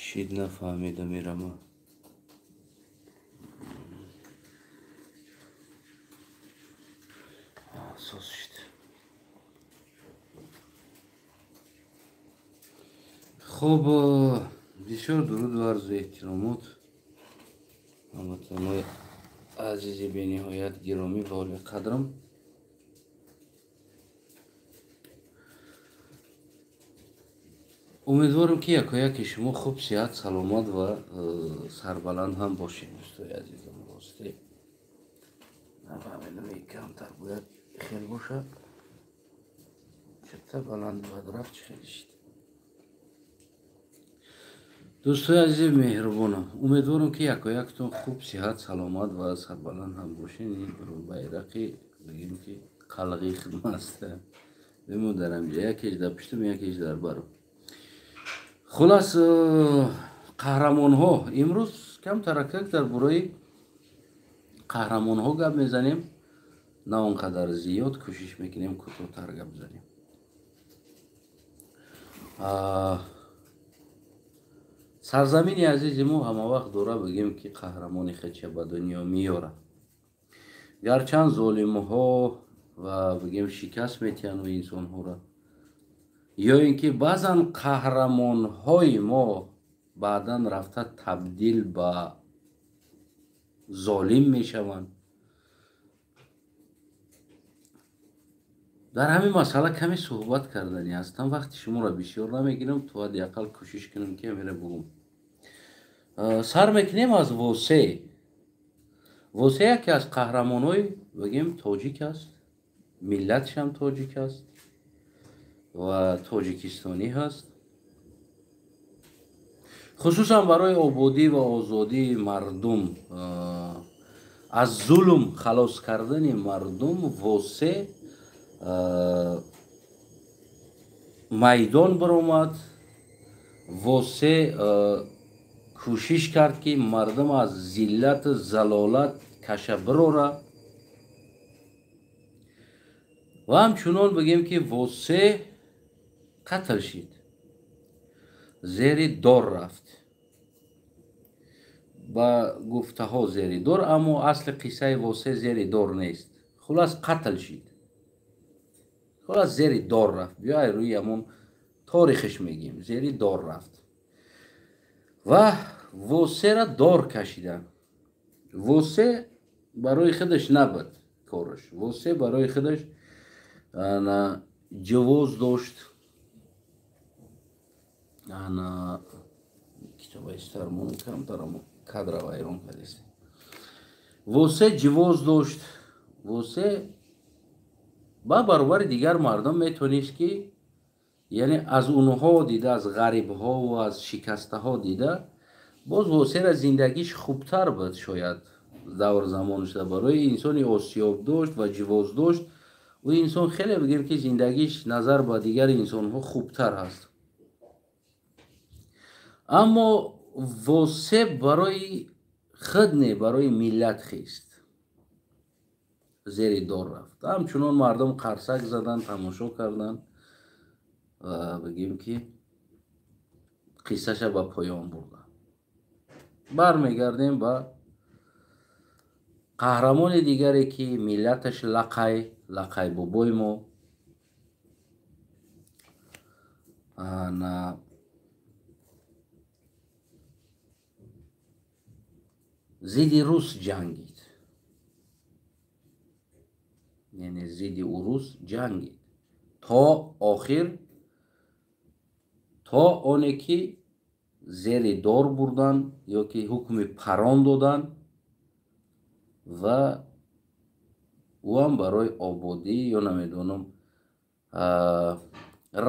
Шид нафаҳмида мерама. Соз шид. Хуб, бисёр дуруду арзу эҳтиромот ҳамватанои азизи бениҳоят гиромӣ ва олиқадрам. Умедворам, ки якояки шумо хуб, сиҳат, саломат ва сарбаланд ҳам бошед, дӯстои азизам. Росте нафаҳмидам, камтар бояд хел бошад, чита баланд бояд рафт, чӣ хеле шид. Дӯстои азизи меҳрубонам, умедворам, ки якояктон хуб, сиҳат, саломат ва сарбаланд ҳам бошед. Ин байрақи бигем, ки қалғи хидмат аст. Бимон дар ҳамҷа, якеш дар пуштум, якеш дар барам. Хулас, қаҳрамонҳо, имрӯз камтаракак дар бораи қаҳрамонҳо гап мезанем, на он қадар зиёд, кӯшиш мекунем кӯтоҳтар гап занем. Сарзамини азизи мо ҳамавақт дора, бигем, ки қаҳрамони хеча ба дунё меёрад. Гарчанд золимҳо ва бигем шикаст метиҳанд инсонҳоро, ё ин ки баъзан қаҳрамонҳои мо баъдан рафта табдил ба золим мешаванд. Дар ҳамин масъала каме суҳбат карданӣ ҳастам. Вақти шуморо бисёр намегирам, то ҳадди ақал кӯшиш кунам, ки ҳамира бугум. Сар мекунем аз Восе. Восе яке аз қаҳрамонҳои, бигем, тоҷик аст, миллатшам тоҷик аст ва тоҷикистонӣ ҳаст. Хусусан барои ободӣ ва озодии мардум, аз зулм халос кардани мардум Восе майдон баромад. Восе кӯшиш кард, ки мардум аз зиллату залолат каша бирора. Ва ҳамчунон бигем, ки Восе қатл шид, зери дор рафт, ба гуфтаҳо зери дор, аммо асли қиссаи Восе зери дор нест. Хулас, қатл шид, хулас, зери дор рафт. Биёй, рӯи ҳамон торихаш мегӯем, зери дор рафт ва Восера дор кашиданд. Восе барои худаш набуд кораш. Восе барои худаш ҷавоз дошт. Ана китобаистармон камтарамо кадра вайрон кардест. Восе ҷивоз дошт. Восе ба баробари дигар мардум метавонист, ки яъне аз онҳо дида, аз ғарибҳо ва аз шикастаҳо дида, боз Восера зиндагиш хубтар буд шояд давр замон шуда. Барои инсони осиёб дошт ва ҷивоз дошт, ӯ инсон хеле, бигем, ки зиндагиш назар ба дигар инсонҳо хубтар ҳаст. Аммо Восе барои худ не, барои миллат хист, зери дор рафт. Ҳамчунон мардум қарсак заданд, тамошо карданд ва, бигем, ки қиссаша ба поён бурданд. Бармегардем ба қаҳрамони дигаре, ки миллаташ Лақай, Лақай бобои мо. Ана зидди рус ҷангид, яъне зидди урус ҷангид то охир, то оне ки зери дор бурданд ё ки ҳукми парон доданд. Ва ӯ ҳам барои ободӣ ё намедонам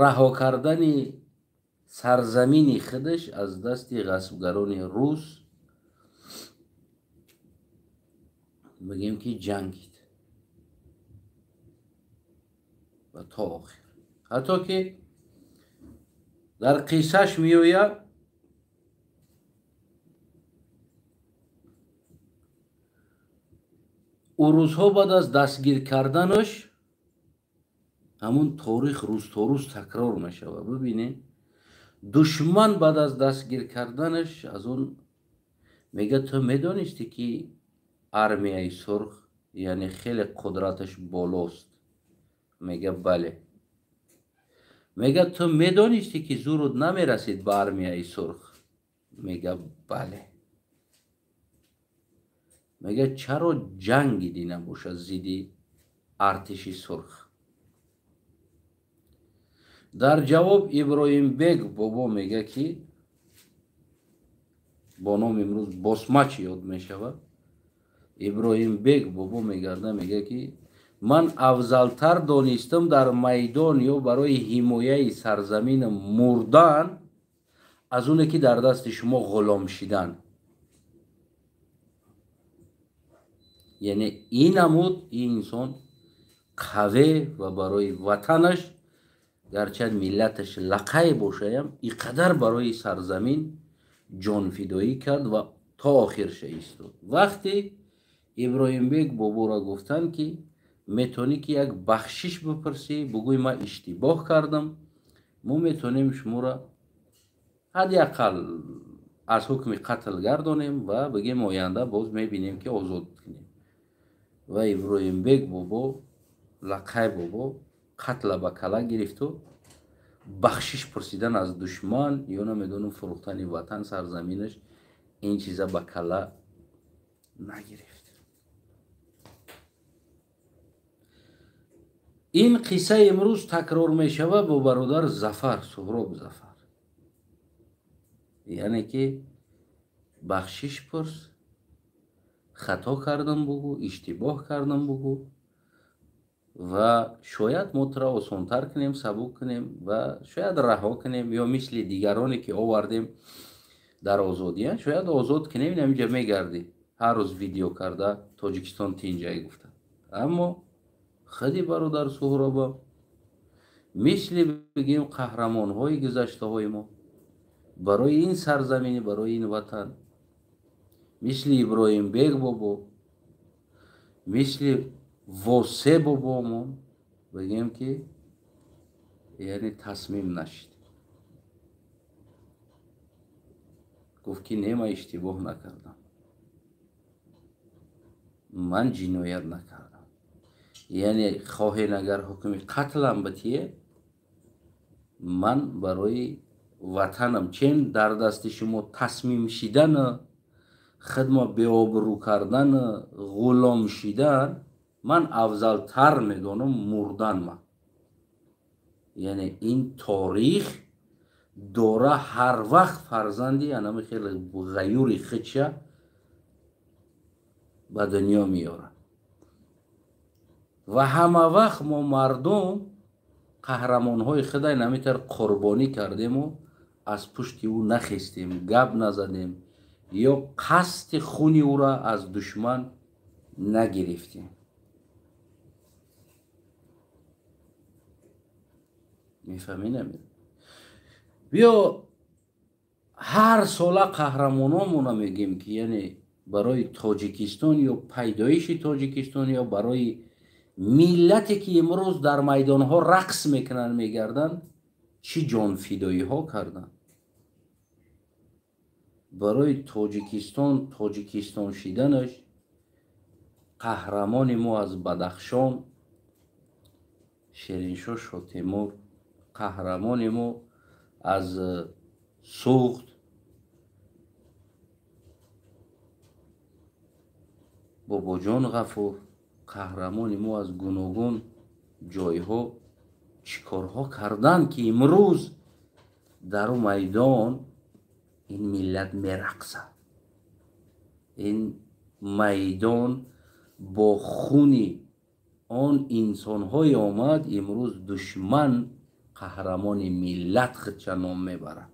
раҳо кардани сарзамини худаш аз дасти ғасбгарони рус, бигем, ки ҷангид ва то охир. Ҳатто ки дар қиссаш меояд, урусҳо баъд аз дастгир карданаш, ҳамун торих рӯз то рӯз такрор мешавад. Бибинед, Душман баъд аз дастгир карданаш аз он мега ту медонисти ки армияи сурх яъне хеле қудраташ болост? Мега бале. Мега ту медонисти ки зурут намерасид ба армияи сурх? Мега бале. Мега чаро ҷангидӣ набошад зидди артиши сурх? Дар ҷавоб Иброҳимбек бобо мега ки бо номи имрӯз Босмач ёд мешавад. Иброҳимбек бобо мегарда мега ки ман афзалтар донистам дар майдон ё барои ҳимояи сарзаминам мурдан аз оне ки дар дасти шумо ғулом шидан. Яъне ин намуд ин инсон қаве ва барои ватанаш гарчанд миллаташ лақай бошаям и қадар барои сарзамин ҷонфидоӣ кард ва то охирша истод. Вақте Иброҳимбек боборо гуфтанд ки метавонӣ ки як бахшиш бипурсӣ, бугӯй ман иштибоҳ кардам, мо метавонем шуморо ҳадди ақал аз ҳукми қатл гардонем ва бигем оянда боз мебинем ки озод кунем. Ва Иброҳимбек бобо лақай бобо қатла ба кала гирифту бахшиш пурсидан аз душман ё намедонам фурӯхтани ватан сарзаминаш ин чиза ба кала нагирифт. Ин қисса имрӯз такрор мешавад бо бародар Зафар, Суҳроб Зафар. Яъне ки бахшиш пурс, хато кардам бугӯ, иштибоҳ кардам бугӯ ва шояд мо туро осонтар кунем, сабук кунем ва шояд раҳо кунем ё мисли дигароне ки овардем дар озодия, шояд озод кунем. Инаминҷа мегардӣ ҳар рӯз видео карда Тоҷикистон тинҷай гуфта. Аммо худи бародар Суҳроба мисли бигем қаҳрамонҳои гузаштаҳои мо барои ин сарзаминӣ, барои ин ватан, мисли Иброҳимбек бобо, мисли Восе бобомон бигем ки яъне тасмим нашид. Гуфт ки не, ман иштибоҳ накардам, ман ҷиноят накардам. Яъне хоҳен агар ҳукми қатлам битие, ман барои ватанам чен дар дасти шумо тасмим шидан, хидма беобрӯ кардан, ғулом шидан, ман афзалтар медонам мурдан ман. Яъне ин торих дора ҳар вақт фарзанди анами хеле ғаюри хича ба дунё меорад. Ва ҳама вақт мо мардум қаҳрамонҳои худай наметар қурбонӣ кардему аз пушти ӯ нахестем, гап назадем ё қасди хуни ӯра аз душман нагирифтем. Мефаҳмӣ намед? Биё ҳар сола қаҳрамономона мегем ки яъне барои Тоҷикистон ё пайдоиши Тоҷикистон ё барои миллате ки имрӯз дар майдонҳо рақс мекунанд, мегарданд, чӣ ҷонфидоиҳо карданд. Барои Тоҷикистон Тоҷикистон шиданаш қаҳрамони мо аз Бадахшон Шириншоҳ Шотемур, қаҳрамони мо аз Суғд Бобоҷон Ғафур, қаҳрамони мо аз гуногун ҷойҳо чӣ корҳо карданд ки имрӯз дар майдон ин миллат мерақсад. Ин майдон бо хуни он инсонҳое омад, имрӯз душман қаҳрамони миллат худша ном мебарад.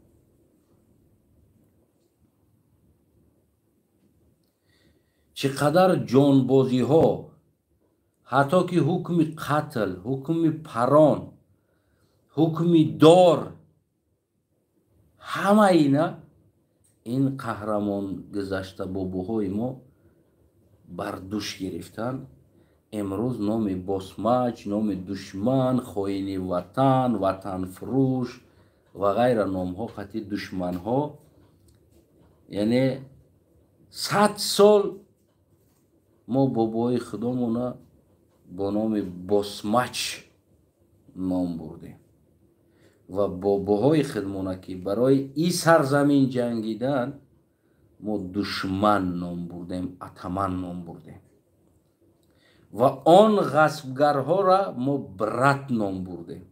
Чӣ қадар ҷонбозиҳо, ҳатто ки ҳукми қатл, ҳукми парон, ҳукми дор, ҳама ина ин қаҳрамон гузашта бобоҳои мо бар душ гирифтанд. Имрӯз номи босмач, номи душман, хоини ватан, ватанфурӯш ва ғайра номҳо қати душманҳо, яъне 100 сол мо бобои худомона бо номи босмач ном бурдем ва бобоҳои худмона, ки барои ин сарзамин ҷангидан, мо душман ном бурдем, атаман ном бурдем ва он ғасбгарҳоро мо брат ном бурдем,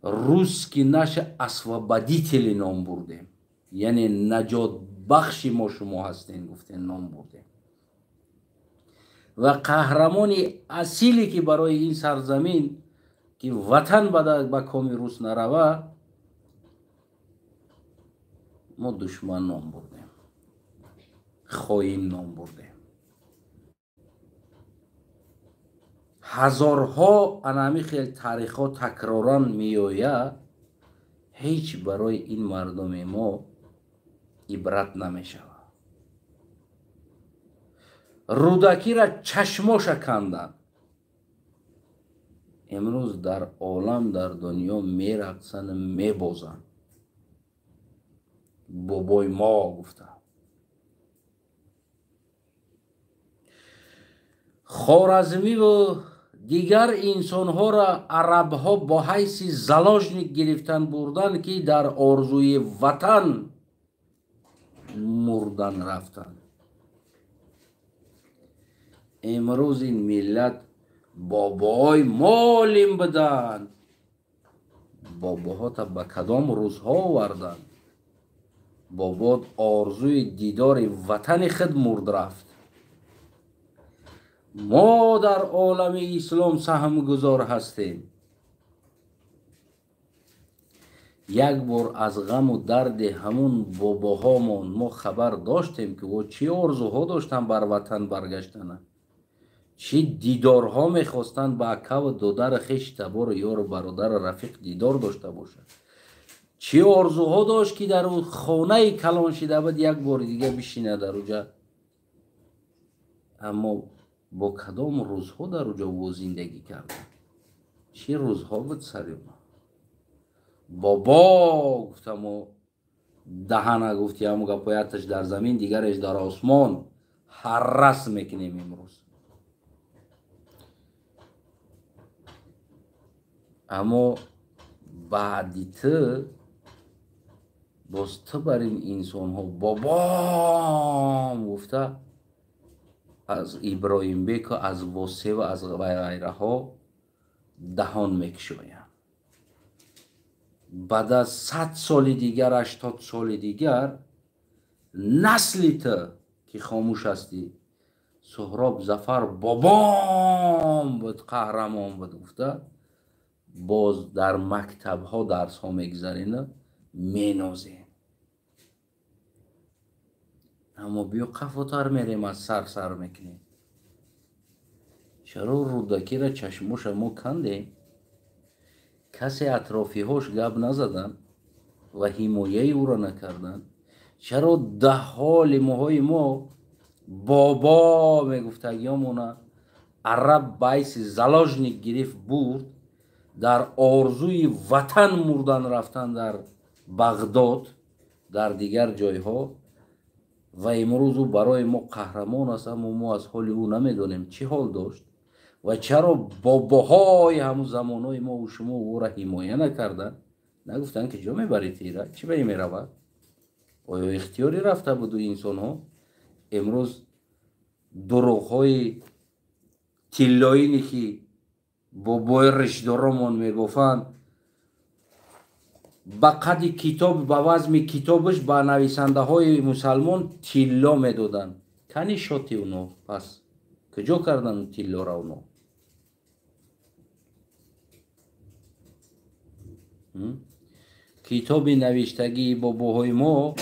русский наши освободители ном бурдем, яъне наҷотбахши мо шумо ҳастем гуфтем, ном бурдем. Ва қаҳрамони асиле, ки барои ин сарзамин, ки ватан ба коми рус нарава, мо душман ном бурдем, хоин ном бурдем. Ҳазорҳо анами хел таърихҳо такроран меояд, ҳеҷ барои ин мардуми мо ибрат намешавад. Рӯдакиро чашмоша канданд, имрӯз дар олам, дар дунё мерақсанд, мебозанд, бобои мо гуфта. Хоразмиву дигар инсонҳоро арабҳо бо ҳайси заложник гирифтан бурдан, ки дар орзуи ватан мурдан рафтанд. Имрӯз ин миллат бобои молим буданд, бобоҳота ба кадом рӯзҳо оварданд? Бобот орзуи дидори ватани худ мурд рафт. Мо дар олами ислом саҳмгузор ҳастем. Як бор аз ғаму дарди ҳамун бобоҳомон мо хабар доштем, ки о чӣ орзуҳо доштанд бар ватан баргаштана, чӣ дидорҳо мехостанд ба акаву додару хеши табору ёру бародару рафиқ дидор дошта бошад, чӣ орзуҳо дошт, ки дар хонаи калон шида буд як бори дига бишина дар уҷа. Аммо бо кадом рӯзҳо дар уҷо во зиндагӣ карданд? Чӣ рӯзҳо буд сари мо? Бобо гуфта мо даҳана гуфти, ҳамун гапояташ дар замин, дигараш дар осмон ҳаррас мекунем имрӯз. Аммо баъди ту боз ту бар ин инсонҳо бобом гуфта аз Иброҳимбеку, аз Восева, аз ғайраҳо даҳон мекушоянд. Баъд аз 100 соли дигар, 80 соли дигар насли ту, ки хомӯш ҳастӣ, Суҳроб Зафар бобом буд, қаҳрамон буд гуфта боз дар мактабҳо дарсҳо мегузарена менозем. Аммо биё қафотар мерем, аз сар сар мекунем. Чаро Рӯдакиро чашмоша мо кандем? Касе атрофиҳош гап назаданд ва ҳимояи ӯро накарданд? Чаро даҳҳо лимоҳои мо бобо мегуфтагиёмона араб байси заложник гирифт бурд, дар орзуи ватан мурдан рафтан дар Бағдод, дар дигар ҷойҳо, ва имрӯз ӯ барои мо қаҳрамон аст, аммо мо аз ҳоли ӯ намедонем чӣ ҳол дошт ва чаро бобоҳои ҳамун замонҳои мо шумо ӯро ҳимоя накарданд? Нагуфтанд ки ҷо мебаред ира, чӣ ба меравад? Оё ихтиёрӣ рафта буду инсонҳо? Имрӯз дурӯғҳои тиллоине, ки бобои ришдоромон мегуфтанд, ба қадди китоб, ба вазми китобаш ба нависандаҳои мусалмон тилло медоданд. Кани шоти уно пас куҷо карданд тиллора уно? Китоби навиштагии бобоҳои мо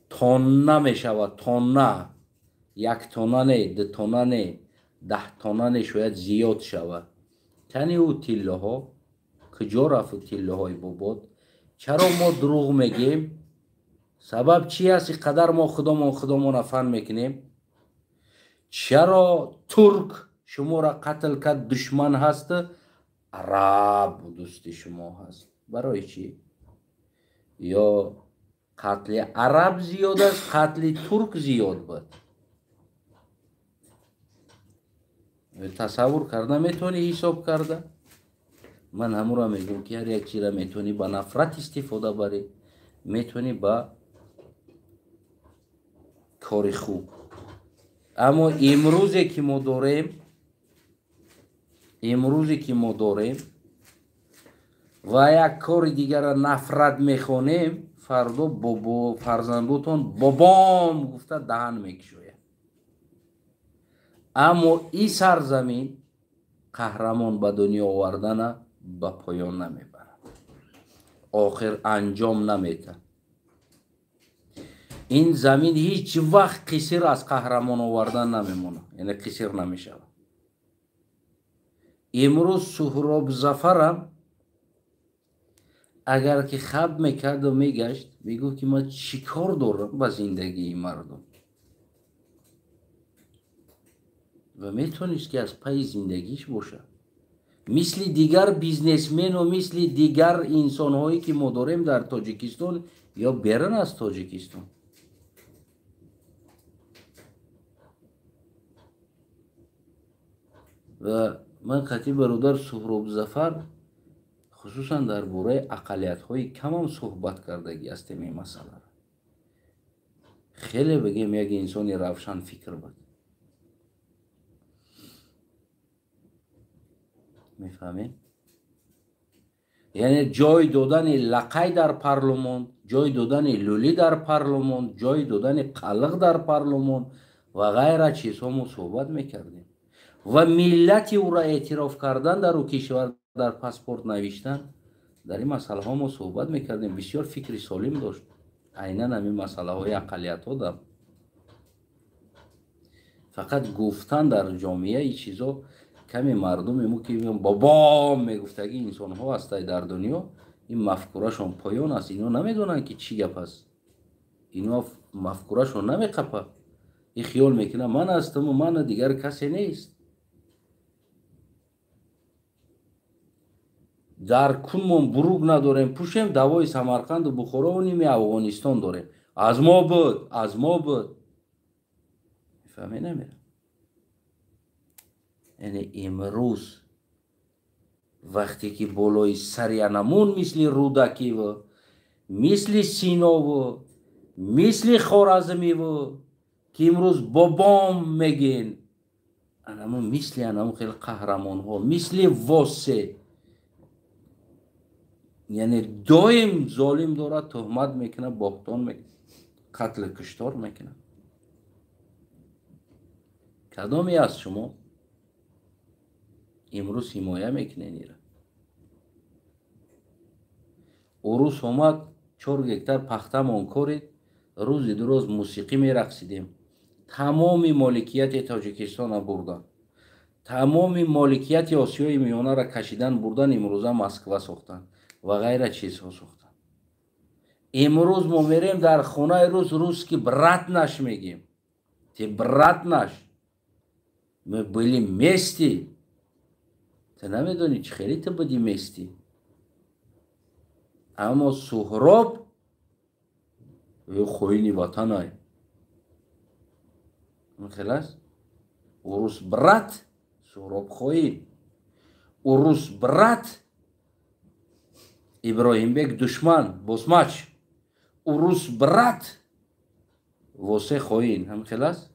тонна мешавад, тонна, як тонна не, ду тонна не, 10 тонна не, шояд зиёд шавад. Кани ӯ тиллоҳо куҷо рафт? Тиллоҳои бобод? Чаро мо дурӯғ мегем? Сабаб чи аст ин қадар мо худомон фан мекунем? Чаро турк шуморо қатл кард, душман ҳаст, араб дӯсти шумо ҳаст? Барои чӣ? Ё қатли араб зиёд аст, қатли турк зиёд буд. Тасаввур карда метавонӣ, ҳисоб карда? Ман ҳамуро мегӯям, ки ҳар як чизро метавонӣ ба нафрат истифода барӣ, метавонӣ ба кори хуб. Аммо имрӯзе ки мо дорем, имрӯзе ки мо дорем ва як кори дигара нафрат мехонем, фардо бобо фарзандотон бобом гуфта даҳан мекушояд. Аммо ин сарзамин қаҳрамон ба дунё овардана ба поён намебарад, охир анҷом наметад. Ин замин ҳеҷ вақт қисир аз қаҳрамон овардан намемонад, яъне қисир намешавад. Имрӯз Суҳроб Зафарам агар ки хаб мекарду мегашт, мегуфт, ки ман чӣ кор дорам ба зиндагии мардум, ва метавонист, ки аз пайи зиндагиш бошад, мисли дигар бизнесмену мисли дигар инсонҳое, ки мо дорем дар Тоҷикистон ё берун аз Тоҷикистон. Ва ман қатъи бародар Суҳроб Зафар хусусан дар бораи ақаллиятҳои камам суҳбат кардагӣ ҳастем. Ин масъаларо хеле бигем, як инсони равшан фикр буд, мефаҳмем? Яъне ҷой додани лақай дар парлумон, ҷой додани лӯлӣ дар парлумон, ҷой додани қалиқ дар парлумон ва ғайра чизҳо мо суҳбат мекардем. Ва миллати ӯро эътироф кардан дар ӯ кишвар, дар паспорт навиштан, дар ин масъалаҳо мо суҳбат мекардем. Бисёр фикри солим дошт айнан ҳамин масъалаҳои ақаллиятҳо дар фақат гуфтан дар ҷомеа ин чизо каме мардуми мо, ки бобом мегуфтаги инсонҳо ҳастай дар дунё, ин мафкурашон поён аст. Ино намедонанд, ки чӣ гап аст, ино мафкурашон намеқапад. Ин хиёл мекунад, ман ҳастаму мана дигар касе нест. Дар кунмон бурук надорем, пӯшем, давои Самарқанду Бухорову ними Афғонистон дорем. Аз мо буд, аз мо буд. Мефаҳме намера? Яъне имрӯз вақте ки болои сари анамун мисли Рӯдакиву, мисли Синову, мисли Хоразмиву, ки имрӯз бобом мегӯен, анамун мисли анамун хеле қаҳрамонҳо, мисли Восе, яъне доим золим дорад, туҳмат мекунад, боҳтон мекунад, қатлу куштор мекунад. Кадоме аз шумо имрӯз ҳимоя мекунед ира? Урус омад, 4 гектар пахтамон корид, рӯзи ду рӯз мусиқӣ мерақсидем, тамоми моликияти Тоҷикистона бурдан, тамоми моликияти Осиёи Миёнаро кашидан бурдан, имрӯза Москва сохтанд ва ғайра чизҳо сохтанд. Имрӯз мо мерем дар хонаи рус, русский брат наш мегем, ты брат наш, мы были вместе. Ты намедонӣ, чӣ хеле ту буди вместе. Аммо Суҳроб хоини ватанай хел аст. Урус брат, Суҳроб хоин, урус брат, Иброҳимбек душман, босмач, урус брат, Восе хоин. Ҳам хел аст.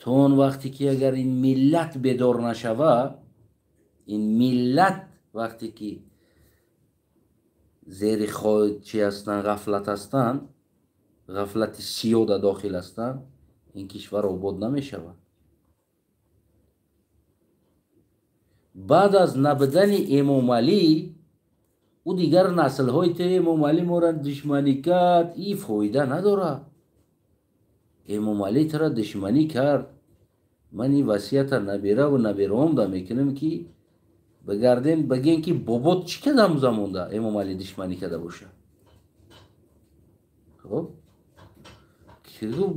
То он вақте ки агар ин миллат бедор нашава, ин миллат вақте ки зери чи ҳастанд, ғафлат ҳастанд, ғафлати сиёда дохил ҳастанд, ин кишвар обод намешавад. Баъд аз набудани Эмомалӣ, ӯ дигар наслҳои ту Эмомалӣ моро душманӣ кард, ин фоида надорад. Эмомалӣ туро душманӣ кард, ман ин васията набераву набераомда мекунам, ки бигардем бигем, ки бобот чӣ кардам замонда Эмомалӣ душманӣ карда бошад. Хоб,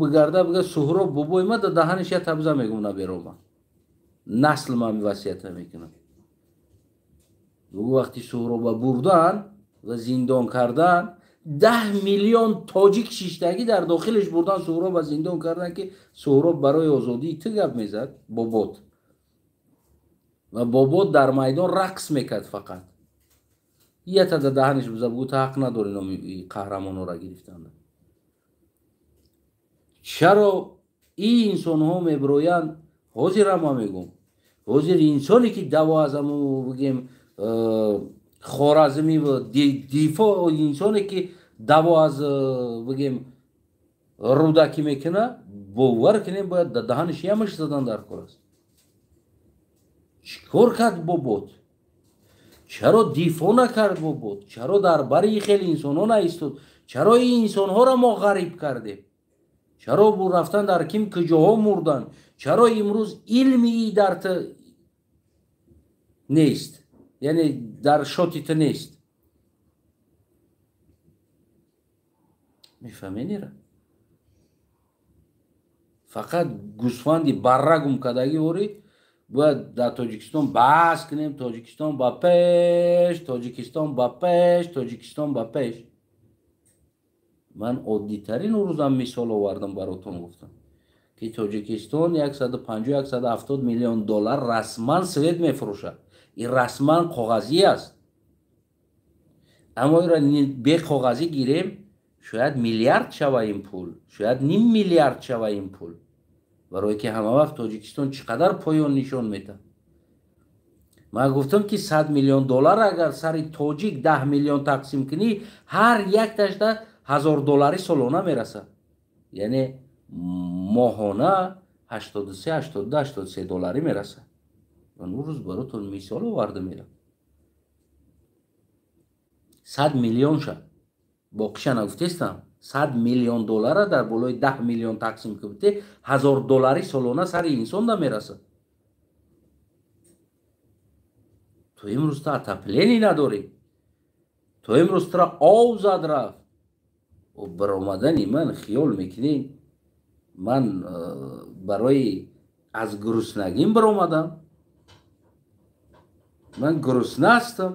бигарда бига Суҳроб бобои ма да даҳаниш я табза мегум наберома. Насл ман васията мекунам. Бугӯ, вақти Суҳроба бурдан ва зиндон кардан, 10 миллион тоҷик шиштагӣ дар дохилаш бурдан, Суҳроба зиндон кардан, ки Суҳроб барои озодии ту гап мезад, бобот. Ва бобот дар майдон рақс мекард фақат. Ятада даҳаниш биза, бугӯ, ту ҳақ надорӣ номи қаҳрамонҳоро гирифтан. Чаро ин инсонҳо мебироянд? Ҳозирам ман мегӯм, ҳозир инсоне ки даво аз аму бигем Хоразмӣ дифоъ, инсоне ки даво аз бигем Рӯдакӣ мекунад, бовар кунем, бояд даҳаниш ямаш задан дар кор аст. Чӣ кор кард бобот? Чаро дифоъ накард бобот? Чаро дар бари хеле инсонҳо наистод? Чаро ин инсонҳоро мо ғариб кардем? Чаро рафтан дар ким куҷоҳо мурданд? Чаро имрӯз илми и дар ту нест, яъне дар шоти ту нест? Мефаҳменира? Фақат гӯсфанди барра гум кардагӣ ворӣ бояд дар Тоҷикистон баҳс кунем. Тоҷикистон ба пеш, Тоҷикистон ба пеш, Тоҷикистон ба пеш. Ман оддитарин рӯзам мисол овардам баротон, гуфтам, ки Тоҷикистон 150-170 миллион доллар расман свет мефурӯшад. Ин расман коғазӣ аст, аммо инро беқоғазӣ гирем, шояд миллиард шава ин пул, шояд ним миллиард шава ин пул, барое ки ҳама вақт Тоҷикистон чӣ қадар поён нишон медиҳад. Ман гуфтам, ки 100 миллион доллар агар сари тоҷик 10 миллион тақсим кунӣ, ҳар якташда 1000 доллари солона мерасад, яъне моҳона 83, 82, 83 долларӣ мерасад. Ман он рӯз баротон мисол оварда мерам. 100 миллион ша боқиша нагуфтестам, 100 миллион доллара дар болои 10 миллион тақсим кунте, 1000 доллари солона сари инсон да мерасад. Ту имрӯз ту отопление надорӣ, ту имрӯз тура об зад рафт. Баромадани ман хиёл мекунӣ, ман барои аз гуруснагим баромадам? Ман гурусна ҳастам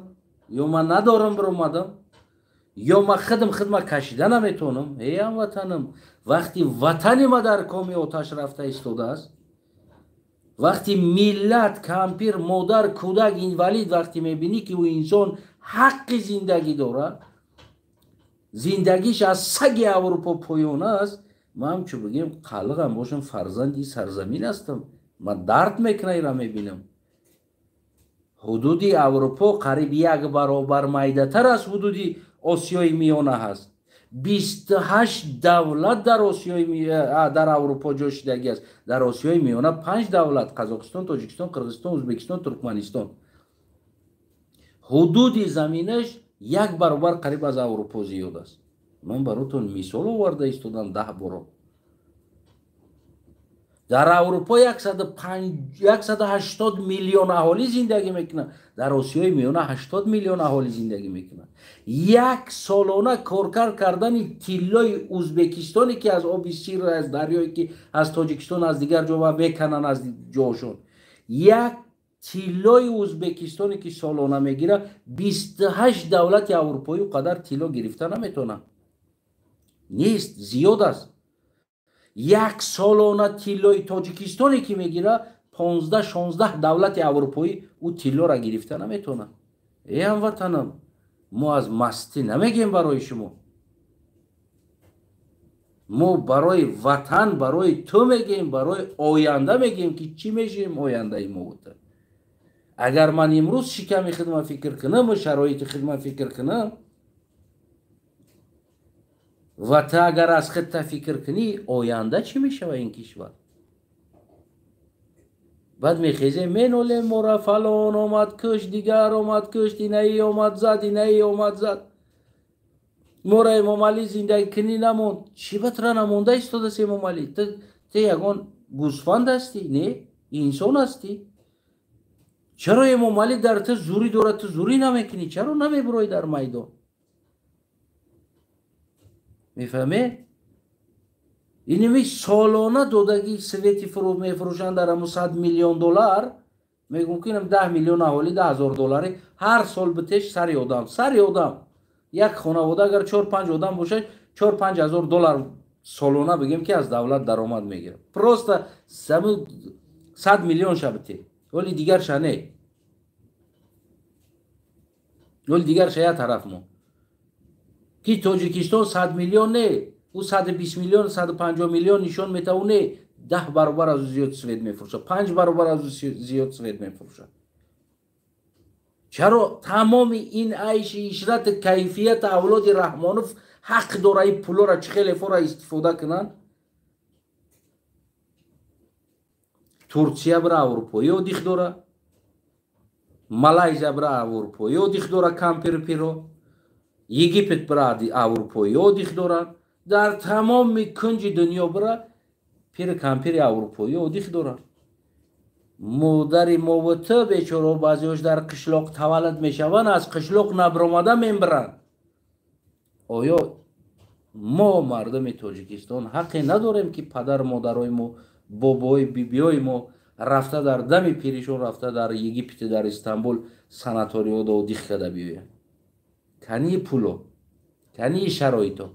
ё ман надорам баромадам, ё ман худам хидмат кашида наметавонам? Эй ҳамватанам, вақти ватани ма дар коми оташ рафта истодааст, вақти миллат, кампир, модар, кӯдак, инвалид, вақте мебинӣ, ки ӯ инсон ҳаққи зиндагӣ дорад, зиндагиш аз саги Аврупо поён аст, ман ҳамчу бигем қалиқам бошам, фарзанди сарзамин ҳастам, ман дард мекунам, ира мебинам. Ҳудуди Аврупо қариб як баробар майдатар аз ҳудуди Осиёи Миёна ҳаст. 28 давлат дар Осиёи дар Аврупо ҷой шудагӣ аст. Дар Осиёи Миёна панҷ давлат: Қазоқистон, Тоҷикистон, Қирғизистон, Ӯзбекистон, Туркманистон. Ҳудуди заминаш як баробар қариб аз Аврупо зиёд аст. Ман баротон мисол оварда истодам 10 боро. Дар Аврупо 180 миллион аҳолӣ зиндагӣ мекунад, дар Осиёи Миёна 80 миллион аҳолӣ зиндагӣ мекунад. Як солона коркар кардани тиллои Ӯзбекистоне, ки аз оби Сир, аз дарёе, ки аз Тоҷикистон, аз дигар ҷо ва мекананд аз ҷошон, як тиллои Ӯзбекистоне, ки солона мегирад, 28 давлати аврупоӣ қадар тилло гирифта наметавонанд. Нест, зиёд аст. Як солона тиллои Тоҷикистоне, ки мегирад, 15-16 давлати аврупоӣ ӯ тиллоро гирифта наметавонад. Эй ҳамватанам, мо аз мастӣ намегем барои шумо, мо барои ватан, барои ту мегем, барои оянда мегем, ки чӣ мешавем ояндаи мо. Агар ман имрӯз шиками хидмат фикр кунам, шароити хидмат фикр кунам, ва ту агар аз худта фикр кунӣ, оянда чӣ мешава ин кишвар? Баъд мехезем, менолем: мора фалон омад кушт, дигар омад кушт, инаи омад зад, инаи омад зад, мора Эмомалӣ зиндагӣ кунӣ намонд. Чӣ ба тура намонда истодааст Эмомалӣ? Ту ягон гӯсфанд ҳастӣ? Не, инсон ҳастӣ. Чаро Эмомалӣ дар ту зурӣ дорад, ту зурӣ намекунӣ? Чаро намебуроӣ дар майдон? Мефаҳмед? Инами солона додаги свети мефурӯшанд дар ҳамун 100 миллион доллар, мегӯм ки инам 10 миллион аҳолӣ 10,000 доллари ҳар сол битеш сари одам, сари одам. Як хонавода агар 4-5 одам бошад, 4-5 ҳазор доллар солона бигем ки аз давлат даромад мегирад. Просто 100 миллион ша бите. Вале дигар ша не. Вале дигар ша я тараф мо. Ки Тоҷикистон 100 миллион не, ӯ 120 миллион, 150 миллион нишон метавоне, 10 баробар аз ӯ зиёд свет мефурӯшад, 5 баробар аз ӯ зиёд свет мефурӯшад. Чаро тамоми ин айши ишрати кайфияти авлоди Раҳмонов ҳақ дора ин пулора чӣ хеле фора истифода кунанд? Турсия бира аврупоӣ одих дора, Малайзия бира аврупоӣ одих дора, кампир пиро, Египет бира аврупоӣ одих доранд, дар тамоми кунҷи дунё бира пири кампири аврупоӣ одих доранд. Модари мову ту бечораҳо баъзеҳош дар қишлоқ таваллуд мешаванд, аз қишлоқ набаромада мембиранд. Оё мо мардуми Тоҷикистон ҳаққе надорем ки падару модарои мо, бобои бибиёи мо рафта дар дами пиришон рафта дар Египет, дар Истанбул санаториёда одих карда биёянд? Кани пуло, кани шароито?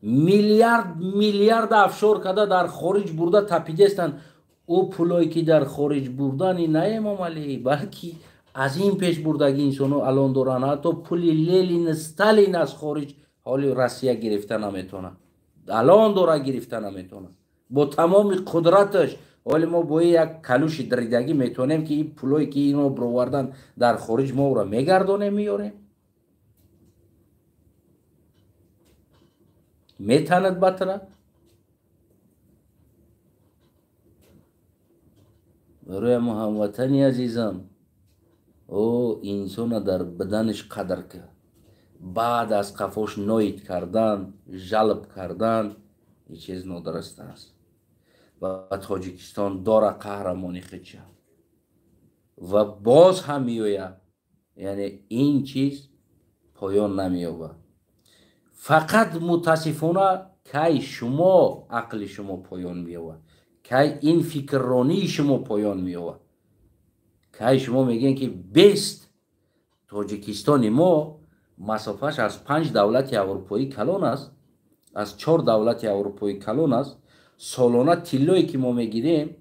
Миллиард миллиард афшор карда дар хориҷ бурда тапидестанд. Ӯ пулое ки дар хориҷ бурдани на Эмомалӣ, балки аз ин пеш бурдаги инсонҳо алон доранд. Ҳатто пули Ленин, Сталин аз хориҷ ҳоли Россия гирифта наметавонад, алон дора гирифта наметавонад бо тамоми қудраташ. Ҳоли мо бо як калуши даридагӣ метавонем ки ин пулое ки ино бировардан дар хориҷ мо ӯро мегардонем, меёрем. Метанад батра? Барои мо ҳамватани азизам, о инсона дар баданаш қадр кард, баъд аз қафош ноид кардан, жалб кардан ин чиз нодуруст аст. Ва Тоҷикистон дора қаҳрамони худша ва боз ҳам меояд, яъне ин чиз поён намеёбад. Фақат мутаассифона кай шумо ақли шумо поён меёбад, кай ин фикрронии шумо поён меёбад, кай шумо мегӯед ки бест Тоҷикистони мо масофааш аз 5 давлати аврупоӣ калон аст, аз 4 давлати аврупоӣ калон аст. Солона тиллое ки мо мегирем,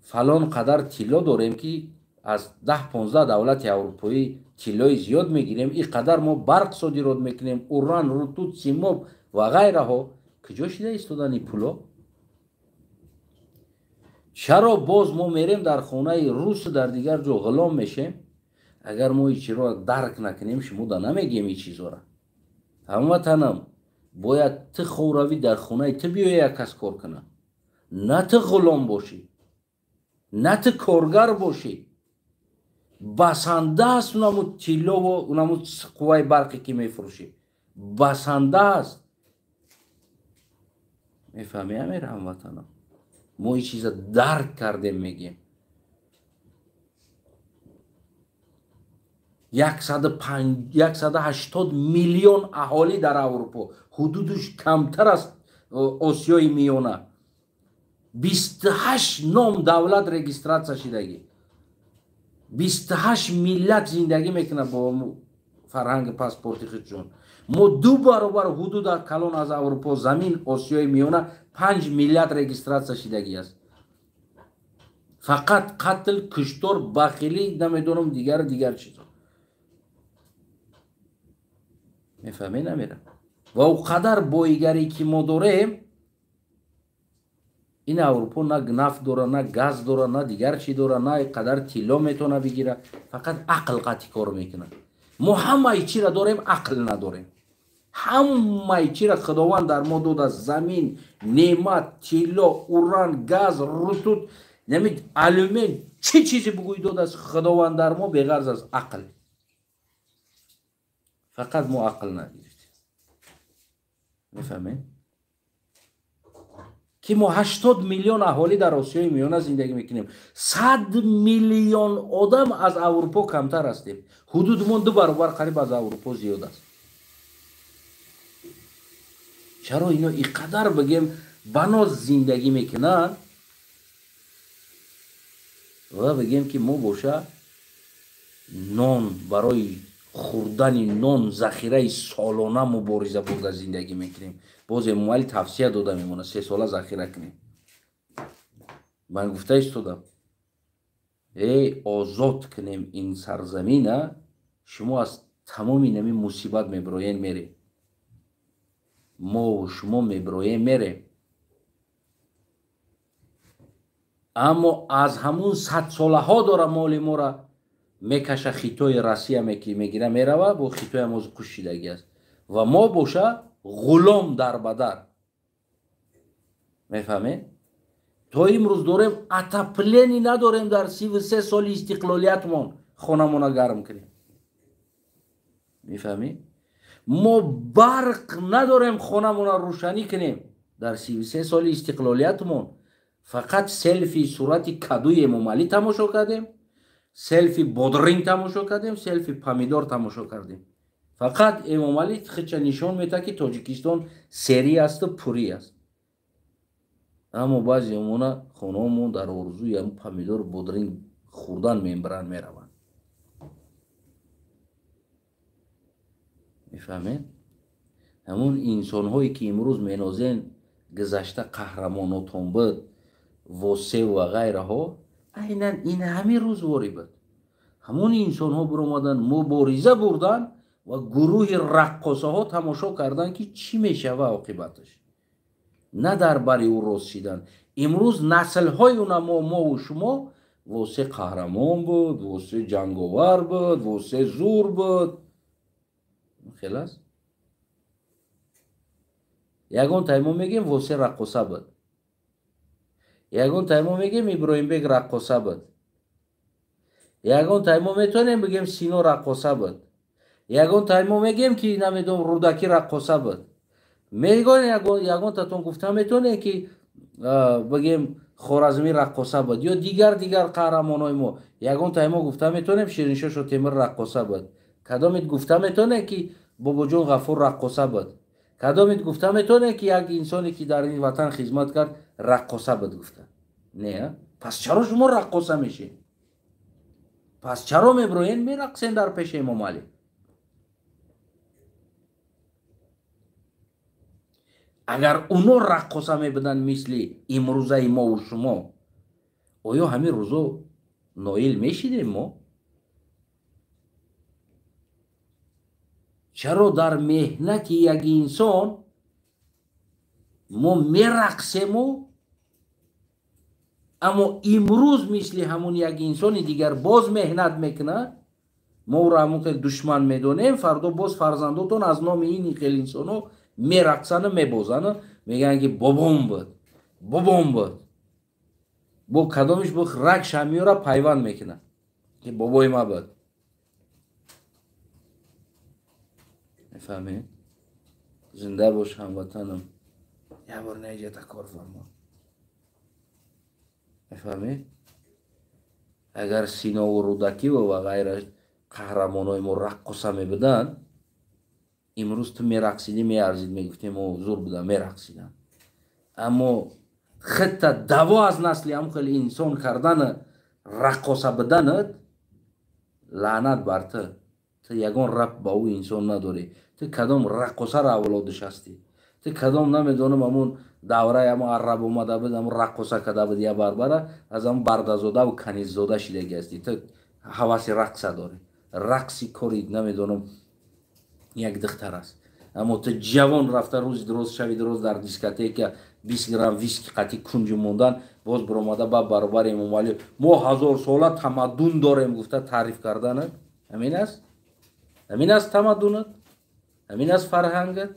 фалон қадар тилло дорем ки аз 10-15 давлати аврупоӣ тиллои зиёд мегирем, ин қадар мо барқ содирот мекунем, уран, рутут, симоб ва ғайраҳо. Куҷо шида истодани пуло? Чаро боз мо мерем дар хонаи русу дар дигар ҷо ғулом мешем? Агар мо ин чизро дарк накунем, шумо да намегем ин чизора. Ҳамватанам, бояд ту ховравӣ дар хонаи ту биёя як кас кор кунад, на ту ғулом бошӣ, на ту коргар бошӣ. Басанда аст унаму тиллову унаму қувваи барқе ки мефурӯшӣ, басанда аст. Мефаҳмӣ амир ҳамватанам? Мо ин чиза дарк кардем, мегем. 180 миллион аҳолӣ дар Аврупо, ҳудудаш камтар аз Осиёи Миёна. 28 ном давлат регистратсия шидагӣ, 28 миллат зиндагӣ мекунад бо фарҳанги паспорти худшон. Мо 2 баробар ҳудуд калон аз Аврупо, замин Осиёи Миёна 5 миллат регистратсия шидагӣ аст. Фақат қатл, куштор, бахилӣ, намедонам дигар дигар чизо. Мефаҳмед намерам? Ва ӯ қадар боигарӣ ки мо дорем, ин Аврупо на нафт дора, на газ дора, на дигар чӣ дора, на қадар тилло метавона бигира. Фақат ақл қатъи кор мекунад. Мо ҳамаи чиро дорем, ақл надорем. Ҳамаи чиро Худованд дар мо додааст: замин, неъмат, тилло, уран, газ, рутут, нами алюмин, чӣ чизе бугӯй додааст Худованд дар мо беғарз аз ақл. Фақат мо ақл нагирифтем. Мефаҳмед? Ки мо 80 миллион аҳолӣ дар Осиёи Миёна зиндагӣ мекунем, 100 миллион одам аз Аврупо камтар ҳастем. Ҳудудмон 2 баробар қариб аз Аврупо зиёд аст. Чаро ино ин қадар бигем ба ноз зиндагӣ мекунанд ва бигем ки мо боша нон барои хӯрдани нон захираи солона мубориза бурда зиндагӣ мекунем. Боз Эмомалӣ тавсия дода мемонад 3 сола захира кунем. Ман гуфта истодам, эй озод кунем ин сарзамина, шумо аз тамоми нами мусибат мебироен мерем. Мову шумо мебироем мерем. Аммо аз ҳамун 100 солаҳо дора моли мора мекаша Хитои Россия мегира мерава, бо Хитоям оз кушидагӣ аст. Ва мо боша ғулом дар бадар. Мефаҳмед? То имрӯз дорем отопление надорем дар 33 соли истиқлолиятмон хонамона гарм кунем. Мефаҳмед? Мо барқ надорем хонамона рӯшанӣ кунем дар 33 соли истиқлолиятмон. Фақат селфи сурати кадуи Эмомалӣ тамошо кардем, селфи бодринг тамошо кардем, селфи помидор тамошо кардем. Фақат Эмомалӣ хича нишон медиҳад, ки Тоҷикистон серӣ асту пурӣ аст. Аммо баъзе омона хонаомон дар орзуи ҳамун помидор бодринг хӯрдан мебаранд мераванд. Мефаҳмед? Ҳамун инсонҳое ки имрӯз менозен гузашта қаҳрамонотон буд, Восев ва ғайраҳо, айнан ин ҳамин рӯзворӣ буд. Ҳамон инсонҳо биромаданд, мубориза бурданд ва гурӯҳи раққосаҳо тамошо карданд, ки чӣ мешава оқибаташ. На дар бари ӯ рост шиданд. Имрӯз наслҳои уна мову шумо Восе қаҳрамон буд, Восе ҷанговар буд, Восе зур буд. Хел аст? Ягон таймо мегем Восе раққоса буд. Ягон таймо мегем Иброҳимбек раққоса буд. Ягон таймо метавонем бигем Сино раққоса буд. Ягон таймо мегем ки намедонам Рӯдакӣ раққоса буд. Мегон ягон татон гуфта метавонем ки бигем Хоразмӣ раққоса буд ё дигар қаҳрамонҳои мо. Ягон таймо гуфта метавонем Шириншоҳ Шотемир раққоса буд. Кадомит гуфта метавонем ки Бобоҷон Ғафур раққоса буд. Кадомит гуфта метавонем ки як инсоне ки дар ин ватан хизмат кард раққоса буд гуфта? Не, пас чаро шумо раққоса мешед? Пас чаро мебироен мерақсен дар пеши Эмомалӣ? Агар уно раққоса мебуданд мисли имрӯзаи мову шумо, оё ҳамин рӯзо ноил мешидем мо? Чаро дар меҳнати як инсон мо мерақсему, аммо имрӯз мисли ҳамун як инсони дигар боз меҳнат мекунад, мо ӯро ҳамун хел душман медонем, фардо боз фарзандотон аз номи ин хел инсонҳо мерақсану мебозану мегӯянд ки бобом буд, бобом буд. Бо кадомиш бо рак шамиёра пайванд мекунад ки бобои ма буд. Мефаҳмед? Зинда бош ҳамватанам. Як бор наиҷата кор фармо. Мефаҳмед? Агар Синову Рӯдакиву ва ғайра қаҳрамонҳои мо раққоса мебуданд, имрӯз ту мерақсидӣ, меарзид, мегуфтем мо зур будам, мерақсидам. Аммо хитта даво аз насли ҳамон хел инсон кардану раққоса буданат, лаънат бар ту. Ту ягон рабт ба ӯ инсон надорӣ. Ту кадом раққосаро авлодиш ҳастӣ? Ту кадом намедонам ҳамун давраи ҳамун араб омада буд, ҳамун раққоса карда буд я барбара, аз ҳамун бардазодаву каниззода шидагӣ ҳастӣ. Ту ҳаваси рақса дорӣ. Рақси кори намедонам як духтар аст. Аммо ту ҷавон рафта рӯзи дуроз, шаби дуроз дар дискотека 20 грамм виски қатӣ кунҷу мондан, боз биромада ба баробари Эмомалӣ мо ҳазорсола тамаддун дорем гуфта таъриф карданат. Ҳамин аст? Ҳамин аст тамаддунат? Ҳамин аст фарҳангат?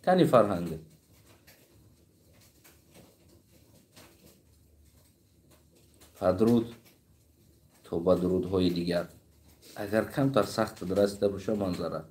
Кани фарҳангат? Падруд то ба дурудҳои дигар. Агар камтар сахт расида боша манзарат.